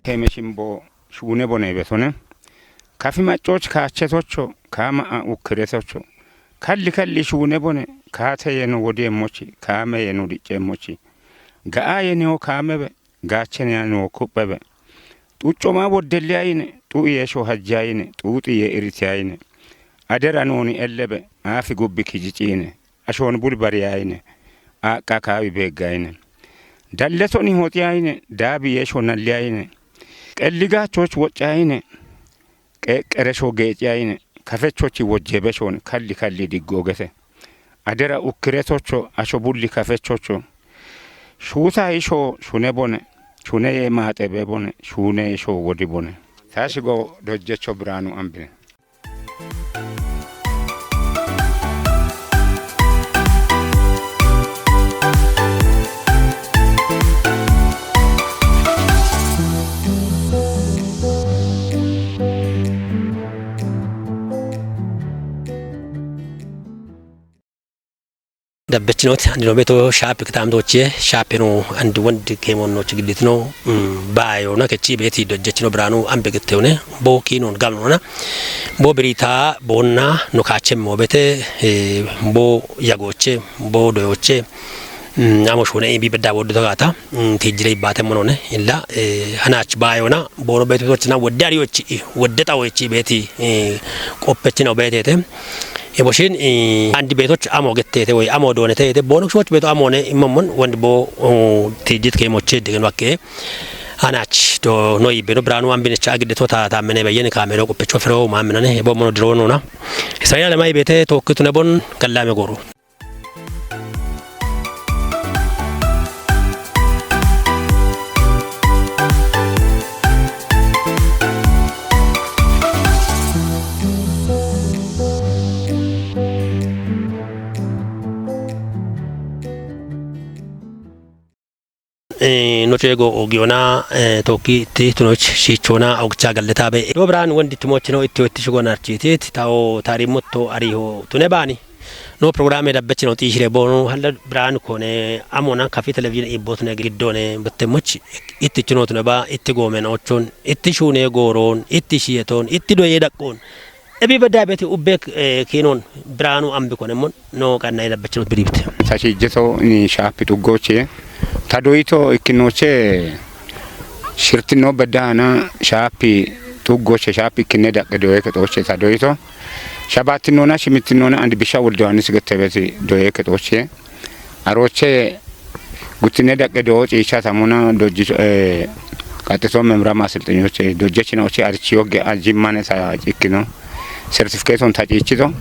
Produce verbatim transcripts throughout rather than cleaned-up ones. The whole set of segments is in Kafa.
Heme shimbo shuune bone betone. Kafi maccoch kaachetocho, kaama a ukkiresocho. Kalli kalli shuune bone, kaate yeno wodiemochi, kaame yeno diccemochi. Ga'a yeno kaamebe, gaachene yeno kubbebe. Xuccoma woddelli ayine, xu yeesho hajji ayine, xuuxi yee iriti ayine. Adera nooni ellebe, aafi gubbi kijiciine. Ashon bul bari ayine. Aqqa kaawi beegga ayine. Dalletoni hoti ayine, daabi yeesho nalli ayine. Qelligachoch wocca ayine. Qeqqeresho geeci ayine. Kafechochi wojjebeshon kalli kalli diggo gese. Adera ukkiretocho asho bulli kafechocho. Shuusa isho shune bone. Shune ye maaxebe bone. Shune isho wodi bone. Taashigo dojjecho Biraanu Ambine. Dabbechinoti andino beto shaapi kitaamtochie, shaapeno andi wondi keemonnochi gidditino, mm, baayona kechi beeti dojjechino Biraanu Ambe gittewune, bo kiinon gamnona, bo birita bonna no kaachemmo bete, eh, bo yagoche, bo doyoche, mm, amo shuune ibi bedda woddu tagata, mm, tijjire ibbate monone, illa, eh, hanach baayona, boro beeti tochina wodde ariyochi, wodde tawochi beeti, eh, qoppechino beetete. Eboshin, eh, andi beetoch amo gettete woy amo doonete yete, boonok shoch beeto amone immomon wond bo, oh, tijjit keemoche degen wakke. Hanach do no ibbeno Biraanu Ambinech agiddeto ta, ta mene beyyen kaamero qoppecho fero maaminane, ebo mono diroonona. Isayya lema ibeete tookkitune bon gallame gooro. Eh, no ceego ogiyona, eh, tookki itti tunoch shiichona ogcha galletabe. Do Biraanu wondi timochino itti itti shugonarchitit, tao taarimotto ariho tune baani. No programe dabbechino xiishire boonu halla Biraanu kone amona kafi televizhiin ibbotune giddone bettemoch itti chino tune ba itti goomen ochon itti shuune gooroon itti shiyeton itti doye daqqoon. Ebi bedda beti ubbe, eh, kiinon Biraanu Ambi konemon no qanna dabbechino biribte. Sashijeto ni shaapi tuggoche. Ta doyito ikkinoche shirtino beddana shaapi tuggoche shaapi ikkine daqqe doye kexoche ta doyito. Shabattinona shimittinona andi bisha wolde Yohaannis gettebeti doye kexoche. Aroche guttine daqqe doo ciicha tamuna dojji, eh, qaxxito memra maasilxinyoche dojjechinoche arichi yogge ajimmane ta ikkino. Sertifiketon ta ciichito.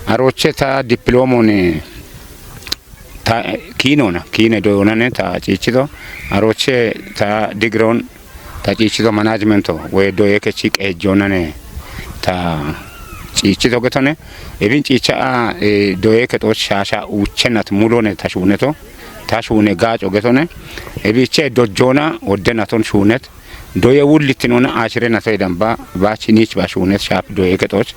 Aroche ta diplomon ta kiinona, kiine doyonane ta ciichito. Aroche ta digron ta ciichito management woy doye kechi qeejjonane ta ciichito getone. Ebin ciicha a, eh, doye kexoch shaasha uuchenat mulone ta shuuneto. Ta shuune gaaco getone. Ebiche dojjona woddenaton shuunet. Doye wullittinona ashire nato edan ba, ba chinich ba shuunet shaap doye kexoch.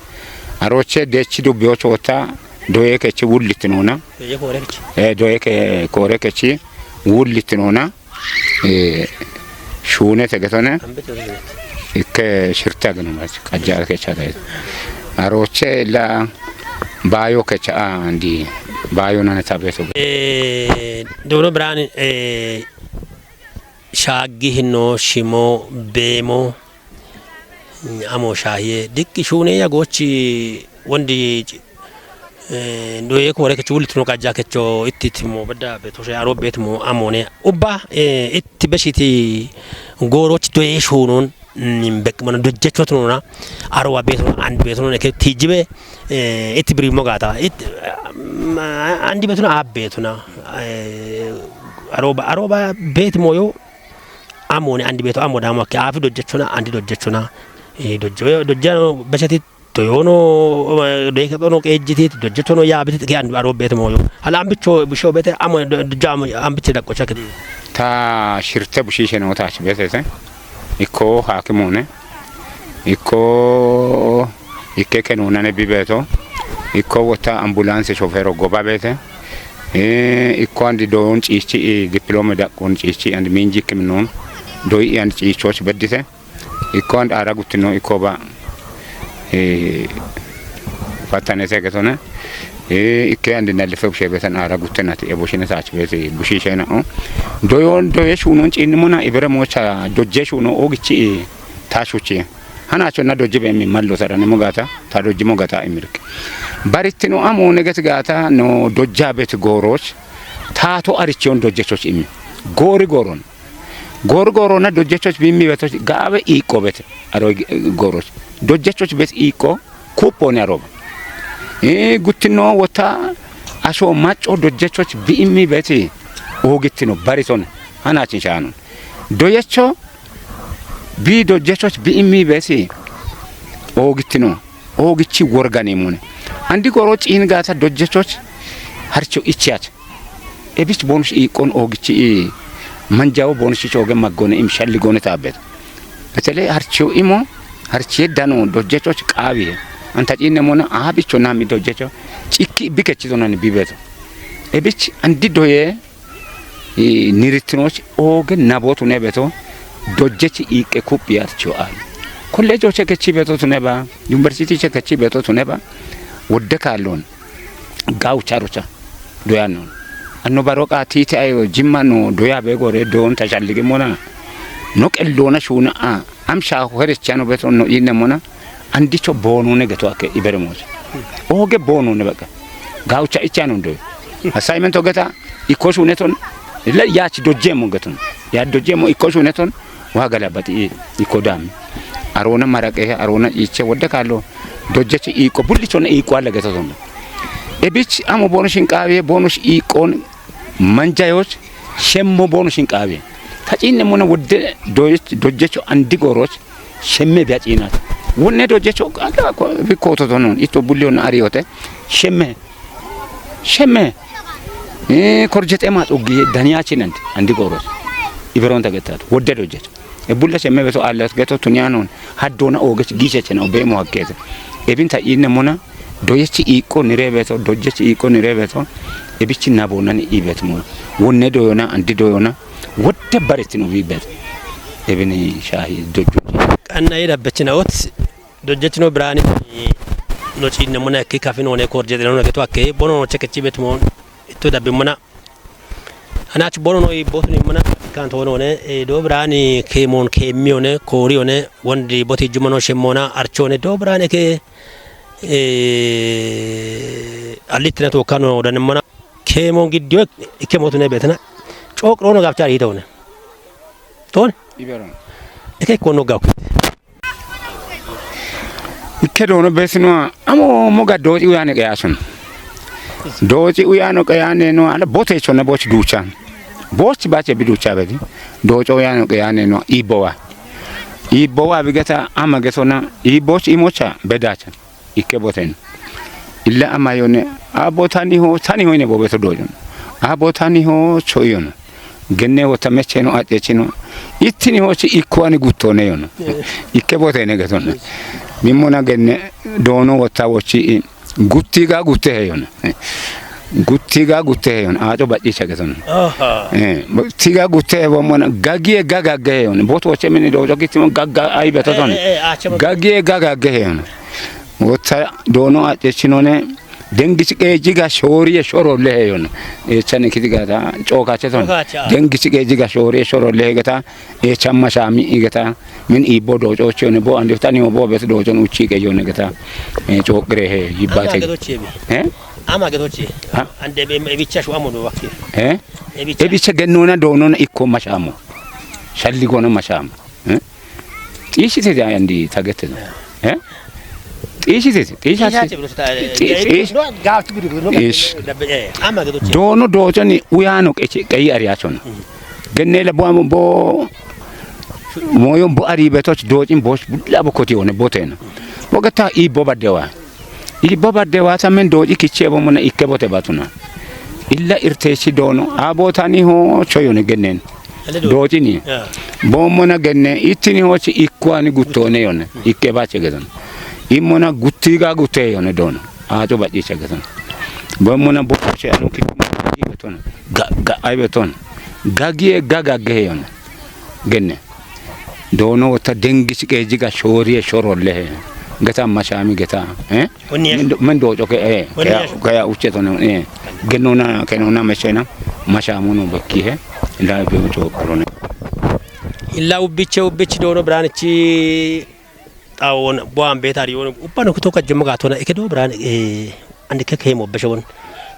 Aroche dechi dubbiyoch wota doye kechi wullittinona. Doye kore kechi. Eh, doye ke-, kore kechi wullittinona. Eh, shuunete getone. Ambete shuunete. Ikke shirte agino mach, qajjaal kecha dayet. Aroche la baayo kecha andi, baayo nane tabeto. Eh, dono Biraanu, eh, shaaggi hinno, shimo, beemo, amo shaahiye, dikki shuune yagochi wondi, eh, doye kore kecho wullitino qajja kecho itti timo bedda beto she aro betmo amone. Ubba, eh, itti beshiti gooroch doye shuunon, mm, bek mana dojjechotunona, aro wa beto, andi beto ne ke tijjibe, eh, itti birimo gata. It, mm, andi betuna ab betuna, eh, aroba, aroba betmo yo, amone andi beto amo damo ke afi dojjechona, andi dojjechona. Eh, dojjo-, dojjano beshati to yono, eh, doye kexono qeejjitit, dojjetono yaabitit ke andi aro bete moyo. Hala ambicho bisho bete amo do-, dojjo amo ambiche daqqo chakit. Ta shirte bushiishe no ta bete se. Ikko haakimone. Ikko ikke kenunane bibeto. Ikko wota ambulance shofero goba bete. Eh, ikko andi doon ciichi, eh, diplome daqqon ciichi andi minji hikkiminnon. Doyi and ciichoch beddise. Ikko and ara guttino ikko ba, eh, fattanete getone. Eh, ikke and nallife bushe betan ara guttenati e bushine sach beti bushishe na. Doyon doye shunon cinni mona ibere mocha dojje shuno ogichi tashuchi. Hanacho na dojje be mi mallo sarane mogata, ta dojje mogata imirk. Barittino amo neget gata no dojja bet goroch. Tato arichion dojje choch imi. Gori goron. Gor gorona dojjechoch bimmi betoch gaabe iiqqo bete. Aro goroch. Dojjechoch bet iiqqo kupone aroba. E guttino wota asho macco dojjechoch bi immi beti. Ogittino barison hanachin shanon. Doyecho bi dojjechoch bi immi beti. Ogittino. Ogichi worgani mone. Andi goro ciin gata dojjechoch harcho ichiyach. Ebich bonush iiqqon ogichi i manjawo bonush choge maggone im shalli gone tabbet. Betele harcho imo harchi dano dojjechoch qaawi. Anta ciinne mona abicho nami dojjecho cikki bikechi zonani bibeto. Ebich andi doye i niritinoch oge nabotune beto dojjechi iiqqe kuphi harcho al. Kollejoche kechi beto tuneba, university che kechi beto tuneba, wodde kallon. Gawucha rocha doyannon. Anno baro qa titi ayo jimma no doya be gore don ta shalligi mona. No qellona shuna a am sha herechano beton no inne mona. Andicho bonune geto akke ibere moja. Oge bonune baqa. Gawucha ichano do. Assignment ogeta ikko shuneton. Le yach dojje mo geton. Ya dojje mo ikko shuneton. Wa gala bati ikko dami. Arona maraqe arona iche wodde kallo. Dojjechi iiqqo bullichon iiqqo alla geto ton. Ebich amo bono shinqawe bono iiqqon manjayoch shemmo bono shinqawe. Tacinne mona wodde dojjecho andi goroch shemme biya cinat. Wonne dojjecho alla ko bikoto tonon ito bullion ariyote shemme. Shemme. E korjete ma tuggi daniyachi nanti andi goroch. Iberon tagetat wodde dojjecho. E bulla shemme beto allat geto tuniyanon haddona ogech gichechena obemo hakkete. Ebin ta inne mona doyechi iiqqo nire beto dojjechi iiqqo nire beto. Ebichi nabonani ibet mo. Wonne doyona andi doyona wodde baretin ubibet. Ebini shahi dojjo. Qanna yeda bechina ot dojjechino birani no cinne mona ke kafin one korjete no geto akke bono no chekechi bet mon. Itto dabbi mona. Anach bono no ibbotuni mana kan tono ne e do birani ke mon ke mione kori one wondi boti jumano shemmona archone do birani ke e alitina to kano dan mana ke mon giddiyo ke motune betana chok rono gabchari tone ton Iberon. Eke kono gabkite. Ikke doono besino amo moga dooci uyane qeyasun. Dooci uyano qeyane no ala bote chona boch ducha. Boch bache bi ducha bedi. Dooco uyano qeyane no ibowa. Ibowa bigeta ama gesona iboch imocha bedacha. Ikke boten. Illa ama yone abo tani ho tani ho ine bobeto dojon. Abo tani ho choyon. Genne wota mecheno acechino. Ittini hochi ikkuwani guttone yono. Ikke botene getonna. Mimmona genne doono wota wochi gutti ga gutte he yono. Gutti ga gutte he yono. Aco baccicha getonna. Aha. Eh, bo- tiga gutte he bomona gagie gagagge he yono. Bot woche mini dojo gittimo gaga ai betoton. Eh, eh, eh, ache mo- Gagie gagagge he yono. Wota doono acechinone. Dengisi qeeji ga shooriye shorolle he yono. Echane kiti gata cookache ton. Cookache, ah. Dengisi qeeji ga shooriye shorolle he gata echamma shami igata min ibo do cooche yone bo ande tani bo bet do jon uchi ke yone gata. E cookire he Ama yibbate. Gedoche bi. Eh? Ama gedoche. Ha? Ande be e bicha shu amo do wakke. Eh? E bicha. E bicha gennona doonona ikko mashamo. Shalli gona mashamo. Eh? Xiishshite andi tageteno. Eh? Xiishshite, xiishshate. Xiishshate, xiish- no, gaafti bidu, no, ish. Dabbe, eh, ama gedoche. Doono dooconi uyaano qeyi ariyachon. Gennela bo, bo, moyon bo ari betoch doocin boch bulla bo koti one botena. Bo gata i bo baddewa. Iibbo badde waata men dooci kichee bo mona ikke bote batuna. Illa irteechi doono. Abo tani ho choyone gennen. Ale do. Doocini. Ya. Bo mona genne ittini hochi ikkuani guttoone yone. Ikke bache gedon. Immona guttiga gutte yone doono. Aaco baccicha gedon. Bo mona bo che anu kitu. Ga, ga, ay beton. Gagie gaga ge yone. Genne. Doono wota dengisi qeeji ga shooriye shorolle he. Geta mashami geta. Eh? Wonni ya- Men do, men do coke, eh. Wonni Kaya, ya- kaya uche tono, eh. Genona, kenona meshena. Mashamu no bakki he. Illa be to korone. Illa ubbiche, ubbiche doono biranichi xawon bo ambe tari won. Upano kuto ka jemma ga tona. Eke do biran, eh, andi ke kemo besha won.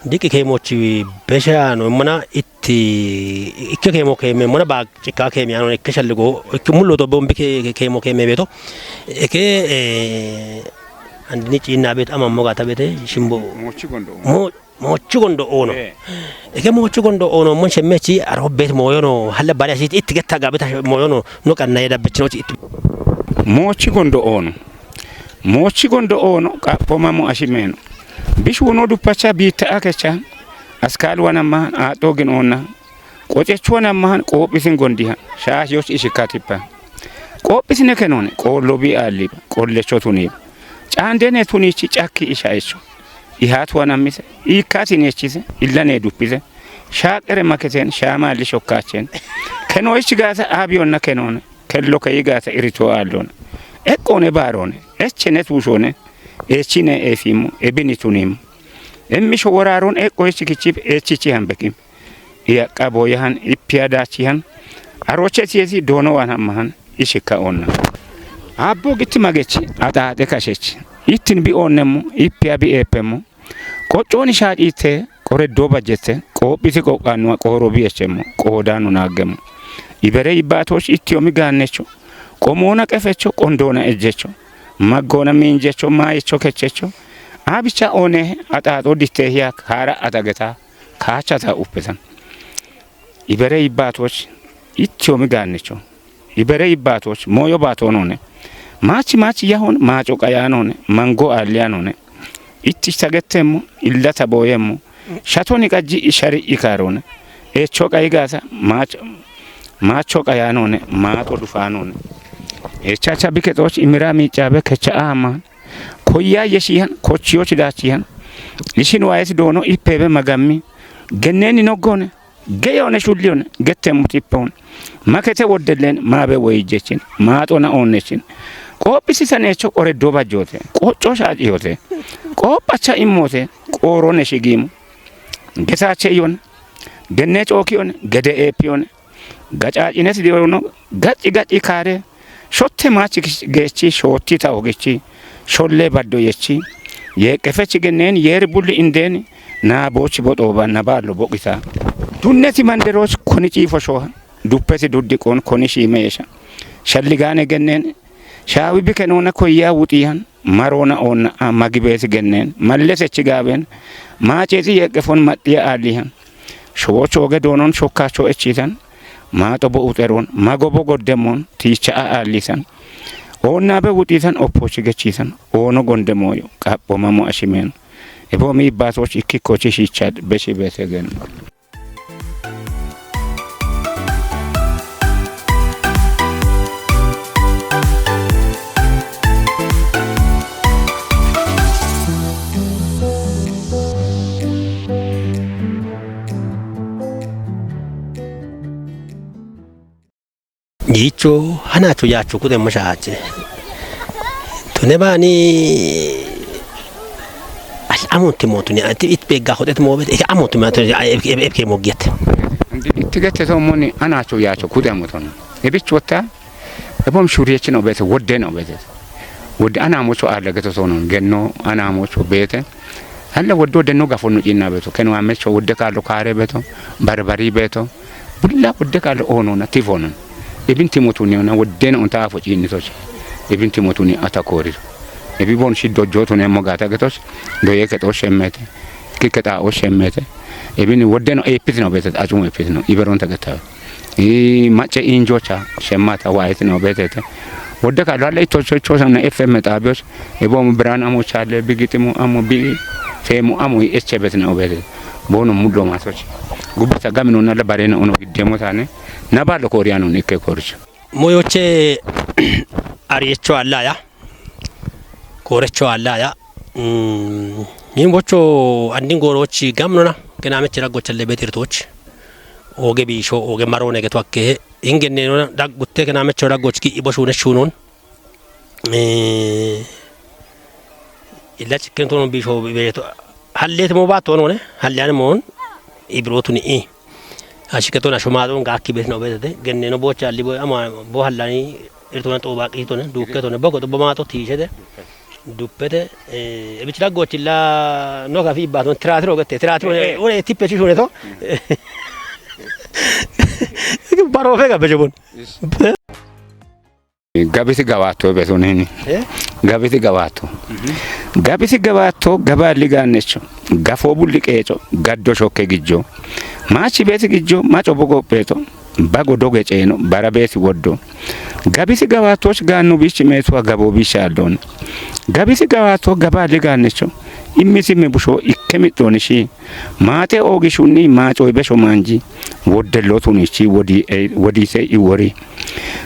Diki kemo chi besha no mana itti, ikke kemo keme mana ba chika kemi ano ikke shalligo, ikke mullo to bombi ke, ke kemo keme beto. Eke, eh, andi ni china bet ama moga ta bete shimbo. Mochi gondo. Mo-, mochi gondo ono. Eh. Eke mochi gondo ono mon shemmechi aro bet moyono, halle bari asit itti getta ga beta moyono, no kanna yeda bechino chi itti. Mochi gondo ono. Mochi gondo ono, ka poma mo ashimeno. Bishu no dupacha bita akecha. Askal wana man, a togin onna. Qocechuwan ammahan qoophisin gondiha, shaashiyoch ishikatippa. Qoophisine kenone, qoollobi aalliba, qollecho tuniba. Caandene tunichi cakki ishaecho. Ihaatuwan ammise, iikkatin echise, illane duppise. Shaaqere maketen, shaamaalli shokkaachen. Kenoich gaasa aabiyonna kenone, kello keyi gaasa irito aallona. Eqqone baarone, echene tuushone, echine eefimmo, ebini tunimmo. Emmisho woraaron eqqoich kichib, echichi hambekim. Iyaqqa boyahan, ippiya dachihan, aroche siyesi doono wan hammahan, ishikka onna. Abbo gitti magechi, axaaxe kashech. Ittin bi onnemmo, ippiya bi eppemmo. Qocconi shaacite, qoreddo bajjete, qoophisi qoqqannuwa qooro bi echemmo, qoodano naaggemmo. Ibere ibbaatoch ittiyomi gaannecho, qomoona qefecho, qondoona ejjecho, maggoona miinjecho, maayecho kechecho, abicha one axaaxo dittehiya kaara adageta, kaachata uppetan. Ibere ibbaatoch ittiyomi gaannecho. Ibere ibbaatoch mooyo baatoonone. Maachi maachi yahon maaco qayaanone, mango aalliyanone. Ittich tagettemmo, illata booyemmo. Shatoni qajji ishari ikaarone. Echo qayi gaasa, maacho, maacho qayaanone, maaxo dufaanone. Echacha bikexoch imira miicabe kecha aamman. Koyya yeshihan, kochiyoch daachihan. Ishin waayes doono ippebe magammi. Genneni noggone. Geyone shulliyone, gettemmo tippon. Makete woddelleen maabe woyijjechin, maaxona oonnechin. Qoophisisaneecho qoreddo bajjoote, qocco shaaciyote. Qoophacha immote, qoorone shigiimo. Getaache iyone, genne cookiyone, gede eepiyone. Gacaacines diyono, gacci gacci kaare, shotte maachi geechi shootti ta ogichi, sholle baddo yechi, yeeqqefechi genneen yeeri bulli indeen, naa boochi boxooba na baallo boqita. Dunneti manderoch koni ciifo shoha, duppeti duddiqon koni shiime yesha. Shalligaane genneen, shaawi bike noona koyya wuxihan, maroona oonna a magibeeti genneen, malletechi gaaben, maaceeti yeeqqefon maxxiya aallihan. Showo chooge doonon shokkaacho echiisan, maaxo bo uxeron, mago bo goddemon, tiicha a aallisan. Oonnaabe wuxiisan, oppochi gechiisan, oono gonde mooyo, qapho mamo ashimen. Ebo mi ibbaatoch ikkikkochi shiichad, beshi beete gen. Yicho hanacho yacho kude mashache. Tune bani al amon timo tuni, ati it pegga hodet mobet, e amon timo tuni, e, e, e, ke mogiet. Itti gette to moni anacho yacho kude moton. E bichota, e bom shuriye chino bete, wodde no bete. Wodde ana mocho arle geto sonon, genno ana mocho bete. Alla wodde wodde no gafo no cinna beto. Keno amecho wodde kallo kaare beto, barbari beto. Bulla wodde kallo ono na tifonon. Ibin timotuni ona wodde na unta afo cinni soche. Ibin timotuni ata koriro. Ibi bon shi dojjo to ne mogata getos. Doye keto shemmete. Kiketa o shemmete. Ibin wodde no epitino beto, ajumo epitino. Iberon ta getawe. I macce injocha shemmata wayitino betete. Wodde ka lalle ito cho, cho na F M xaabiyoch. Ebo mu biraan amo challe, bi gitimu amo, bi feemu amo i eche betine obete. Bono muddo masoch. Gubbata gamino na la barena ono giddemo tane. Na ballo koriyano nikke korcho. Moyoche ariyecho allaya. Korecho allaya. Mm, yin bocho andin gorochi gamnona. Kena meche raggo challe betirtoch. Oge bisho, oge marone ge twakke. Ingenneno daggutte kenamecho daggoch ki ibo shune shunun. Eh, illa chikken tono bisho beto. Hallet mo bato none, hallan mon ibrotuni i. Ashike tona shoma don gakki bet no betete. Genneno bocha libo ama bo hallani irtona to baqi tona dukke tona bogo to bomato tishede. Duppete, eh, ebichi daggochilla no kafi baton tiratiro gette, tiratiro, eh, ore tippe ci shune to. Baro fega bejebon. Gabisi gawaatto besunini. Eh? Gabisi gawaatto. Gabisi gawaatto gaba ligaannecho. Gafo bulli qeeco. Gaddo shokke gijjo. Maachi beesi gijjo maco bogopheeto. Bago doge ceeno bara beesi woddo. Gabisi gawaattoch gaanno biichi meetuwa gabo biichi alloon. Gabisi gawaatto gaba ligaannecho. Immisimmi busho ikke mixxoonishi. Maate oogishunni maacoy besho maanji. Woddellootunichi wodi-, eh, wodiise iwori.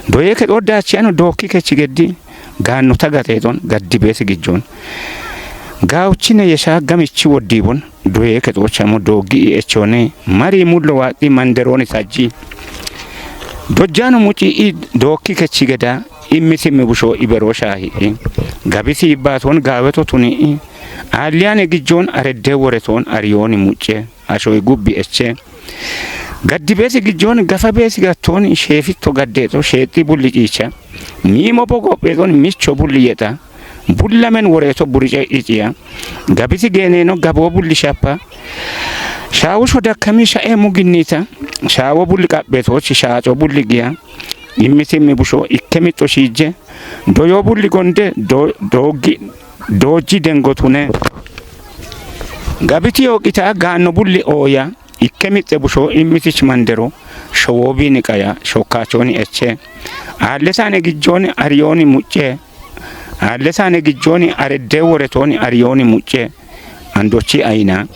Doye kexo daachiyano dookki kechi geddi gaannota gateexon gaddi beesi gijjon. Gaawuchine yesha gamichi woddiibon doye kexoochamo dooggi i echone mari mullo waaxi manderooni sajji. Dojjaano muci i dookki kechi geda immisimmi busho iberoo shaahi'i. Gabisi ibbaaton gaaweto tuni'i. Aalliyane gijjon aredde woretoon ariyooni mucce. Ashoy gubbi eche. Gaddi beesi gijjooni gafa beesi gattooni sheefitto gaddeexo sheexxi bulli ciicha. Miimo bogopheexooni micho bulli yexa. Bullamen woreeto burice iciya. Gabisi geeneeno gaboo bulli shappa. Shaawu shodakkami shae muginnita. Shaawo bulli qapheetoochi shaaco bulli giya. Immisimmi busho ikke mixxo shiijje. Doyoo bulli gonde do-, dooggi, doojji dengotune. Gabiti yooqita gaanno bulli ooya. Ikke mixxe busho immisich mandero showoobiini qaya shokkaachooni eche. Aalle saane gijjooni ariyooni mucce. Aalle saane gijjooni areddee woretooni ariyooni mucce. Andochi ayina.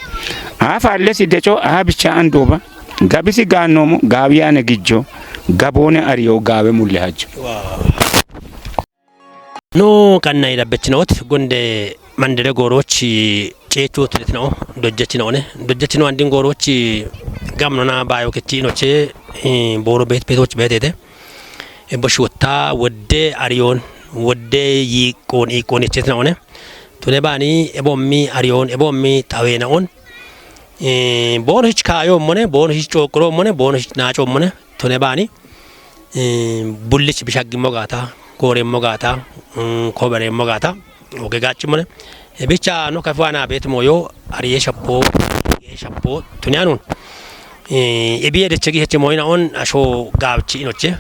Aa faallesi deco aa bicha andooba. Gabisi gaannoomo gaawiyaane gijjo. Gaboone ariyo gaawe mulle hajjo. No qanna ida bechinaot gonde mandere goorochi ceechu tiretnao dojjechinaone. Dojjechino andin goorochi gamnona baayo kechi inoche, eh, booro bet betoch betete. Ebo shuta wodde ariyon wodde yiqon iqon ichetnaone. Tune bani ebommi ariyon ebommi tawenaon. Eh, bono hich kayo mone, bono hich chokro mone, bono hich nacho mone. Tune bani, eh, bullich bishaggi mogata, gore mogata, mm, kobere mogata. Oge gachi mone. E bicha no kafwana bet moyo, ariye shappo, ariye shappo. Tune anun. Eh, ebi edechegi heche moyna on asho gabchi inoche.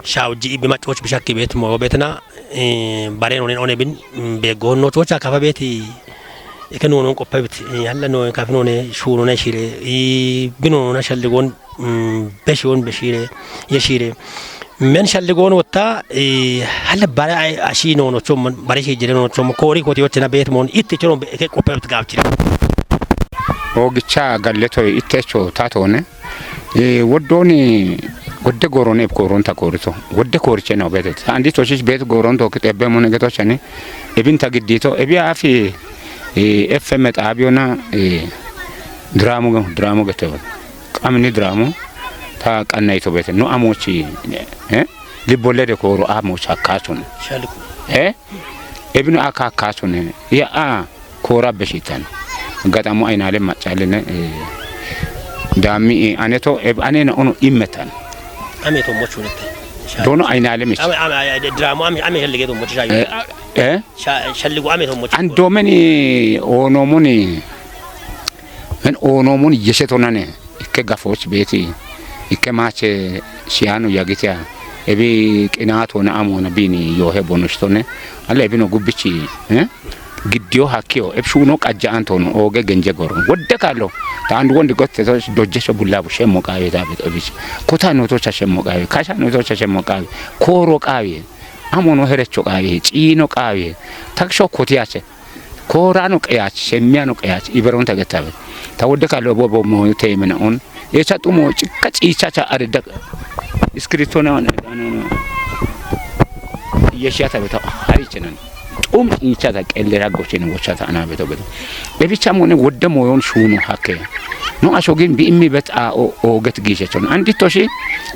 Shawji ibi macoch bishakki bet mo betna, eh, bare nonen one bin, mm, be gonno chocha kafa beti, eke nonon qoppa bit, eh, alla nonen kafi none shurone shire, i binonon shalligon, mm, beshion beshire, yeshire. Men shalligon wotta, eh, alla bare ay-, ashi nono chom, bare shi jire nono chom, kori koti yochena bet mon, itti choron be eke qoppa bit gabchire. Ogicha galleto ittecho tatone. Eh, woddooni wodde gooroon eb kooronta koorito. Wodde kooriche no betet. Andi toshish bet gooroon tookit ebbe mone getochani. Ebin ta giddito. Ebi afi, eh, F M xaabiyona, eh, diraamu, diraamu gete. Qamini diraamu ta qannayito bete. No amochi, eh? Libbollede kooro amochi akkachun. Shalku. Eh? Ebino aka akkachun. Ya a. Koora beshitan. Gaxamo aynaale maccaalene, eh, daammi, eh, aneto, eh, anena ono immetan. Ame to mochunete. Dono aynaale mich. Ame, ame, ame, drama ame, ame shallige to mochi shayo. Eh, eh? Sha-, shalligo ame to mochi. An domeni onomoni, men onomoni yeshe tonane. Ikke gafoch beti, ikke mache shiyanu yagitia, ebi qinato na amona bini yohe bonush tone, alle ebino gubbichi, eh? Giddiyo hakkiyo, eb shuno qajja antono, oge genje goro. Wodde kallo, ta andu wondi gotte to dojje sho bulla bu shemmo qawe ta bet obich. Kota no to cha shemmo qawe, kasha no to cha shemmo qawe, koro qawe, amono herecho qawe, ciino qawe, tak sho kotiyache. Koorano qeyaach, shemmiyano qeyaach, iberoon ta gettabe. Ta wodde kallo bo, bo mo teemena on. Echa xumo cikka ciichacha arida. Iskirito na, na, na, na. Yeshiya ta beta harichenan. Xum ciichata qelle raggochen wochata ana beto beto. Ebicha mone wodde moyon shuno hakke. No asho gin bi immi bet a o, o get gishe chon. Andi toshi,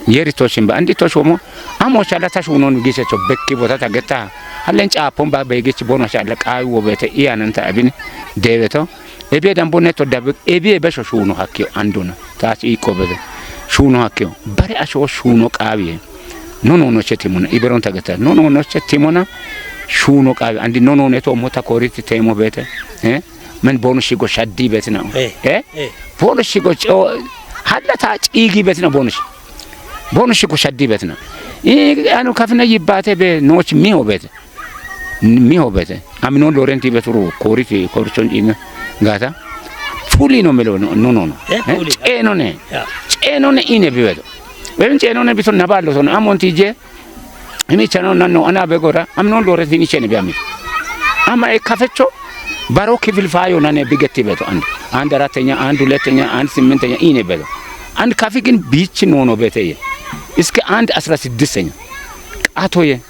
yeri toshin ba. Andi toshi omo, amo shala ta shunon gishe cho bekki bota ta getta. Hallen chapon ba begich bono shala qawi wo bete iyanan ta abin debeto. Ebi dan bonne to dabe, ebi ebe sho shuno hakkiyo anduna. Ta ci iko bete. Shuno hakkiyo. Bare asho shuno qawi. No, no, no, che timona. Iberon ta getta. No, no, no, che timona. Shuno qawi. Andi no, no, ne to mo ta koriti temo bete. Eh? Men bonu shigo shaddi betina. Eh. Eh? Eh. Bonu shigo cho, halla ta cigi betina bonu shi. Bonu shigo shaddi betina. I, anu kafina yibbate be noch miho bete. Miho bete. Amino Lorenti beturu koriti, korchon ina gata. Fuli no melo no, no, no, no. Eh, eh? Fuli. Ceno ne. Ya. Ceno ne ine bibeto. Ben ceno ne bito naballo sono. Amonti je. Ini chano nano ana begora. Amino Lorenti ini chene biami. Ama e kafecho. Baro kifil fayo nane bigeti beto and. And aratenya, and uletenya, and simmentenya ine beto. And kafikin bichi nono beteye. Iske and asra siddisenya. Atoye.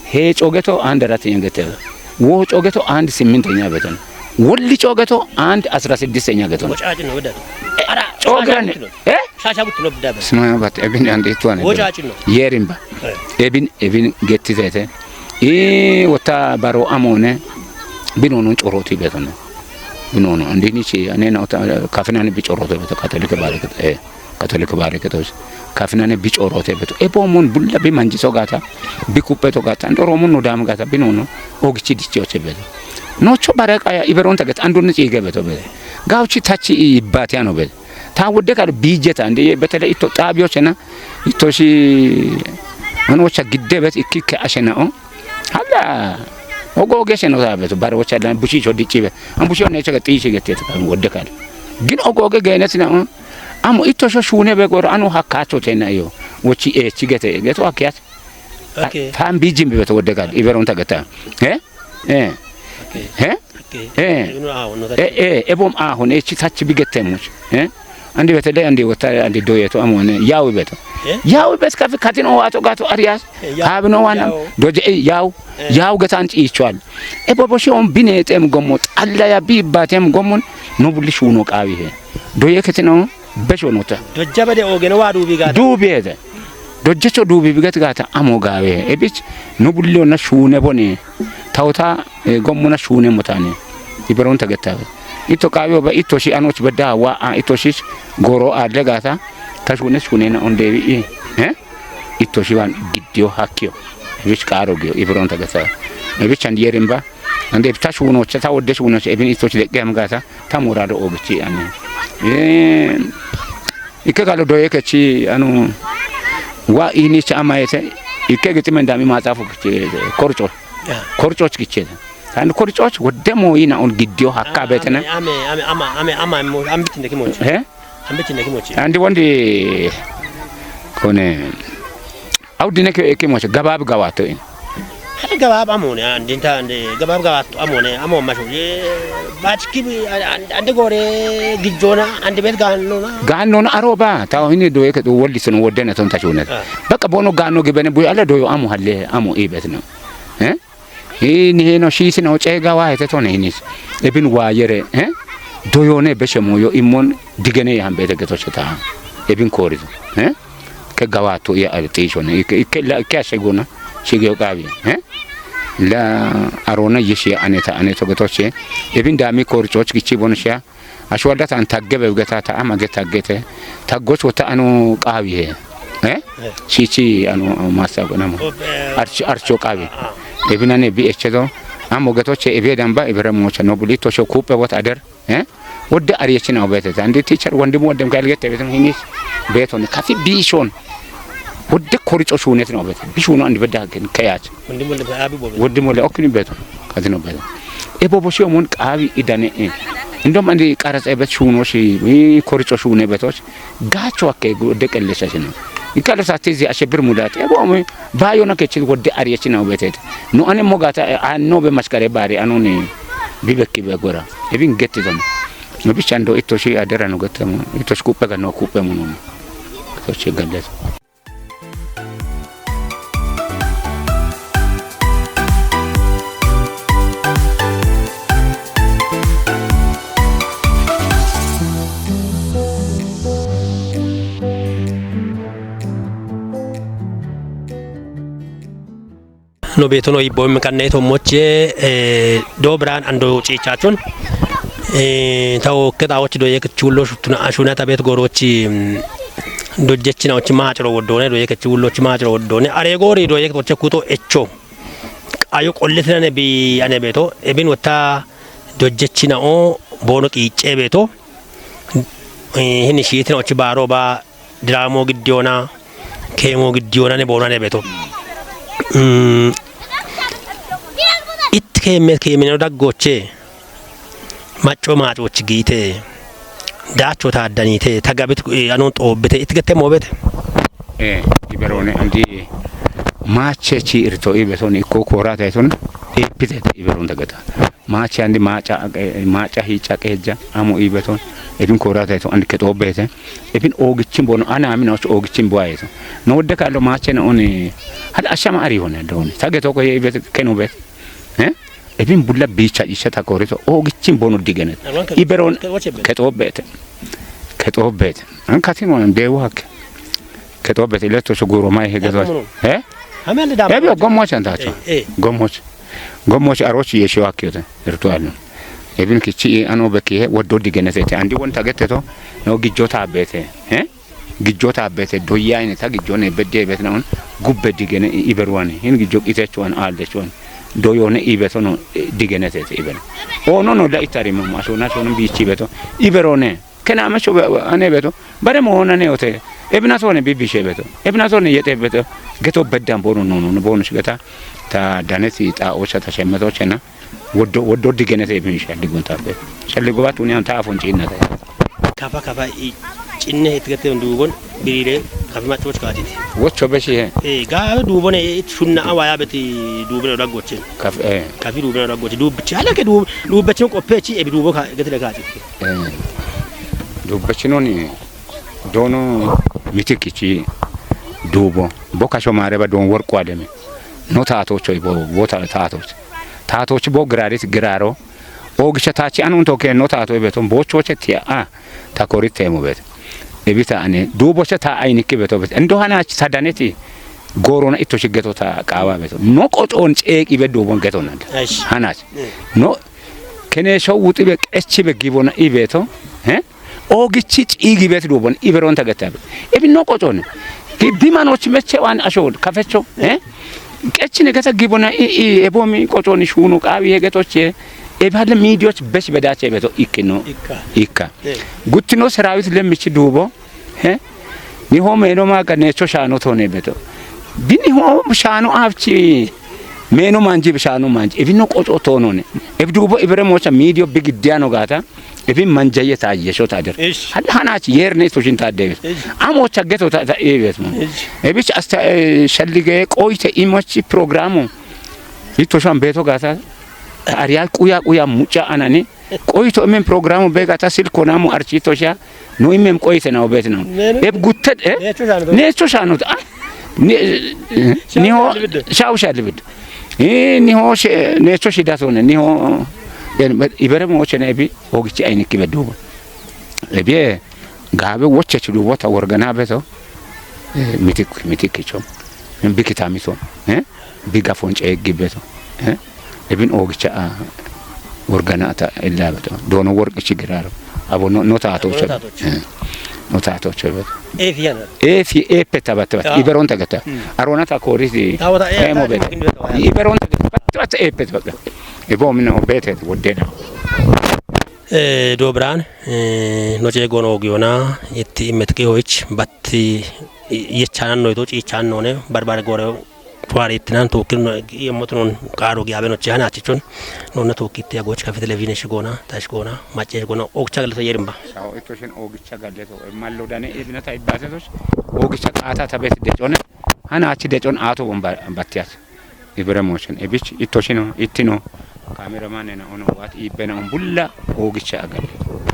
He cogeto and aratenya gete. Wo cogeto and simmentenya beton. Wolli cogeto and asra siddisenya geton. Wocacino weda. Ara, cogane. Shasha gutino. Eh? Shasha gutino bida be. Sima bat ebin and itwane. Wocacino. Yerimba. Eh. Ebin, ebin getti tete. I wota baro amone. Binono coroti beton. Binono. Andini ci anena wota kafinani bi coroto beto Katolike bare. Eh. Katolike bare ketos. Kafinane bi corote beto. E bo mon bulla bi manjiso gata. Bi kupeto gata. Ndoro mon no dam gata. Binono. Ogichi dichoche beto. No cho bare kaya iberon ta gata. Andun ci ge beto beto. Gauchi tachi i batiano beto. Ta wodde kar bijeta. Ande betele ito tabio chena. Ito shi. Ano cha gidde beto. Ikike ashena o. Hala. Ogo ge sheno ta beto. Bare wacha dan bushi cho dichibe. An bushi ne cha gati shi gati ta kan wodde kar. Gin ogo ge genetina o. Amo ito sho shune be goro anu hakkacho tena yo. Wochi e chigete geto akyat. Okay. Tam bijim be to wodde gal iberon ta gata. Eh? Eh. Okay. Eh? Okay. Eh. Ibnu ahun no. Eh, eh, ebom ahun e chi tachi bigete much. Eh? Andi bete de andi wota andi doye to amone. Yawi beto. Eh? Yawi bet kafi katin o ato gato arias. Eh, yaw. Have no one. Yaw. Doje e yaw. Eh. Yaw gatan ichwal. E bobo shi on bine tem gomo. Alla ya bi batem gomon. No bulli shuno qawi he. Doye ketino. Besho nota. Dojja bede ogene wa dubi gata. Dubi ede. Dojje cho dubi bigat gata amo gawe. Ebich no bullo na shune bone. Tawta e, gommo na shune motane. Iberon ta getta. Ito qawi oba ito shi anoch bedda wa a ito shi goro adle gata. Ta shune shune na onde wi. Eh? Ito shi wan giddiyo hakkiyo. Ebich qaro giyo iberon ta getta. Ebich and yerimba. Ande ta shuno cha ta wodde shuno cha ebin ito shi de gam gata. Ta murado ogichi ani. Eh, ikke galo doye kechi anu wa ini cha ama yete. Ikke giti mendami matsafu kiche korcho. Ya. Korcho kiche. Tan korcho wodde mo ina on giddiyo hakka betena. Ame, ame, ame, ama, ama, mo, ambitinde kimochi. Eh? Ambitinde kimochi. Andi wondi kone Aw dine ke, ke mo gabab gawato in. Hadi gabab amone, andinta ande gabab gawato amone, amo masho. Bachki ande gore gijona ande bet ganno na. Ganno na aroba, taw hini doye ke do wolli sono wodde na ton tachune. Ah. Baka bono ganno gibene buy ala doyo amo halle, amo ibetno. Eh? Ini heno shisi na oche gawa hete tone hinis. Ebin wayere, eh? Doyone beshe moyo imon digene ya hambete geto cheta. Ebin korizo, eh? Ke gawa to ya al tishone. Ike, ike la, ike ashegona. Shige gawi, eh? La arona yeshi aneta, aneta geto che. Ebin dami kori choch kichi bono sha. Ashwalda tan taggebe geta ta ama ge taggete. Taggoch wota anu qawi he. Eh? Eh. Chichi anu masa gonamo. Arch-, archo qawi. Ah. Ebinane bi echedo. Amo geto che ebe damba ibere mocha no bulito sho kupe wota der. Eh? Wodde ariyechina obete. Andi teacher wondimu woddem kal gete betum hinis. Beto ne kafi bishon. Wodde koricho shunetin obete. Bishuno andi bedda gen kayach. Wondimu le abi bobe. Wondimu le okini beto. Kadino beto. E bobo shi omon qawi idane e. Indom andi qaras e bet shuno shi, i koricho shune beto shi. Gacho akke wodde kelle shashino. Ikalo sa tezi ashe bir mudat. E bo omi bayo na kechi wodde ariyechina obete. No ane mogata, eh, anno be maskare bari anoni bibekki be gora. Ebin gette zon. No bichando itoshi adera no gette mo. Itoshi kupe ga no kupe mo no. Itoshi gande. No beto no ibo mi kanne to moche, eh, do bran ando chichachun. Eh, ta o keta ochi do yek chulo shutuna ashuna ta bet gorochi, mm, do jechina ochi machro wodone, do yek chulo chi machro wodone. Are gori do yek ochi kuto echo. Ayo qolletinane bi ane beto, ebin wata do jechina o bono qiche beto. Eh, hini shitina ochi baro ba diraamoo giddiyoona, keemoo giddiyoona ne boona ne beto. Mm. It keemme keemino daggoche. Macco maacochi giite. Daacho taadanite. Tagabit, eh, anon xoobite. It gette moobete. Eh, iberone andi maachechi irto ibeton ikko koorate ton ipite iberon dagata. Maachi andi maaca, eh, maaca hiica qeejja amo ibeton. Ebin koorate ton andi kexoobete. Ebin oogichin bono ana amina och oogichin boayeto. No wodde kallo maache na oni hada ashama ari hone doni. Tage to ko ye ibet kenu bet. Eh? Ebin bulla bicha isha ta koorito oogichin bono digene. Iberon kexoobete. Kexoobete. An katin wan dewa hak. Kexoobete leto so guro mai he gezo. Eh? Hamel da. Ebi gommoch antacho. Eh, eh. Gommoch. Gommoch arochi yesho akyote. Ritual. Ebin kichi ano beki he woddo digene sete. Andi won tageteto no gijjota bete. Eh? Gijjota bete doyayne ta gijjone bedde bet na on gubbe digene iberuani. Hin gijjo itechuan aldechuan. Doyone ibeto no, eh, digene sete iben. O no no da itari mama so na so no bichi beto. Iberone. Kena me so ane beto. Bare mo na ne ote. Ebina so ne bibishe beto. Ebina so ne yete beto. Geto beddan bono no no bono shigeta. Ta danesi ta ocha ta shemeto chena. Woddo, woddo digenete ibin shalligon tabe. Shalligo batuni an ta afon cinnata. Kafa kafa i cinne hetgete duugon birire kafi maccoch kaatiti. Wocho beshi he. Eh, ga duubone it shunna awaya beti duubone daggoche. Kaf, eh. Kafi duubone daggoche. Duubchi hala ke duub, duubbechi qoppechi ebi duubo ka, getile kaatiti. Eh. Duubbechi noni dono mitikichi duubo. Bo kasho mare ba don worqu ademe. No taatocho ibo, bo ta, taatocho. Taatochi bo giraris giraro. Oogisha taachi anun to kenno taato beto. Bochoche tiya a. Ta korite mo beto. Ebita ane. Duuboche ta aynikki beto beto. Endo hanachi ta daneti. Gorona itto shiggeto ta qaawa beto. No qoxon ceeqi be duubon geto nanda. Eish. Hanachi. Mm. No kene sho wuxi be qechi be gibona ibeto. He? Oogichi ciigi bet duubon iberon ta getabe. Ebi no qoxon. Ki bimanoch meche wan asho kafecho. He? Qechine geta gibona i, i, ebomi qoxon shuno qaawi he getoche. Ebi halle midiyoch besh bedache beto ikkino. Ikka. Ikka. Eh. Guttino serawit lemmichi duubo. He? Niho meeno maaga neecho shaano toone beto. Biniho shaano afchi meeno manji shaano manji. Ebino qoxo toonone. Ebi duubo ibere mocha midiyo bigidiyano gata. Ebi manjaye taayesho tader. Ish. Hal hanach yerne to shin tadewe. Ish. Amo chaggeto ta, ta ebet mo. Ish. Ebich asta, eh, shallige qoite imachi programo. Ito shan beto gata. Ariya quya quya mucha anani. Qoito men programo bega ta silko namu archito sha. No imem qoite na obet na. Nenu? Eb gutted, eh? Necho shano. Necho shano. Ah. Ne, eh, Shawu niho shalibidde. Shawu shalibidde. Eh, niho she, necho shidatone. Niho, eh, ibere mo chene ebi, ogichi aynikki be duubo. Ebi, eh, gabe woche chi duubo ta worgana beto. Eh, mitik, mitik kicho. Bikita mito. Eh? Biga fonce gibbeto. Eh? Ebin oogicha, ah, worgana ta illa beto. Dono worqi chigiraro. Abo no, no taatocho. Abo no taatocho. Eh. No taatocho beto. Efi yana. Efi, epe tabat, tabat. Ah. Iberon ta geta. Hmm. Arona ta korisi. Tawa ta, eh, emo ta beto. Iberon ta geta. Bat, bat, epe tabat. Ebo mino bete wodena. Eh, do bran, eh, no je gono giona, itti imet ke hoich, batti, i, yechanan no ito, chichan no ne, barbar gore, Tuwaari ittinan tuukkino yemmotu non qaaro giyaabe noche hana achichon nonna tuukkitti agoch kafi televizhiine shigoona, ta shigoona, macce shigoona, ogicha galleto yerimba. Sao itto shin ogicha galleto, mallo dane ibinata ibbatetos, ogicha qaata tabet decone, hana achi decon aato bomba battiyat. Ibire mochen, ebich itto shino, ittino, kameramanena ono, wat ibbena on bulla ogicha galleto.